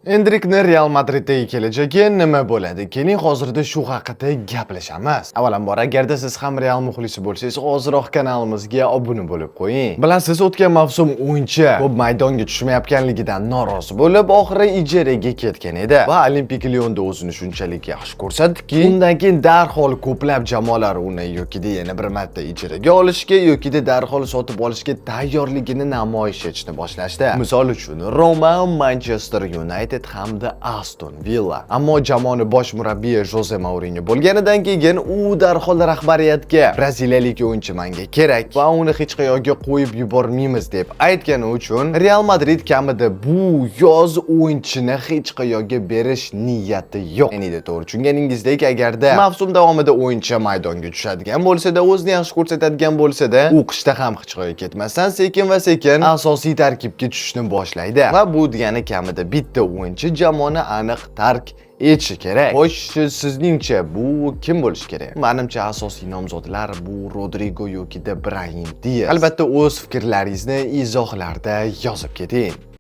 Endrikni Real Madriddagi kelajagi nima bo'ladi? Keling, hozirda shu haqida gaplashamiz. Avvalambor, agarda siz ham Real muxlisi bo'lsangiz, hoziroq kanalimizga obuna bo'lib qo'ying. Bilasiz, o'tgan mavsum o'yinchi ko'p maydonga tushmayotganligidan norozi bo'lib, oxiri ijaraga ketgan edi va Olimpik Lyonda o'zini shunchalik yaxshi ko'rsatdiki, undan keyin darhol ko'plab jamoalar uni yokida yana bir marta ijaraga olishga yokida darhol sotib olishga tayyorligini namoyish etishni boshlashdi. Misol uchun, Roma, Manchester United hamda Aston Villa. Ammo jamoani bosh murabbiyi Jose Mourinho bo'lganidan keyin u darhol rahbariyatga braziliyalik o'yinchi menga kerak va uni hech qayerga qo'yib yubormaymiz deb aytgani uchun Real Madrid kamida bu yoz o'yinchini hech qayerga berish niyati yo'q. Endi to'g'ri tushunganingizdek, agarda mavsum davomida o'yinchi maydonga tushadigan bo'lsa-da, o'zini yaxshi ko'rsatadigan bo'lsa-da, u qishda ham hech qayerga ketmasdan sekin va sekin asosiy tarkibga tushishni boshlaydi. Va bu degani kamida bitta o'yinchi jamoani aniq tark etishi kerak. Xo'sh, sizningcha bu kim bo'lishi kerak? Menimcha, asosiy nomzodlar bu Rodrigo yoki Brahim Diaz. Albatta, o'z fikrlaringizni izohlarda yozib keting.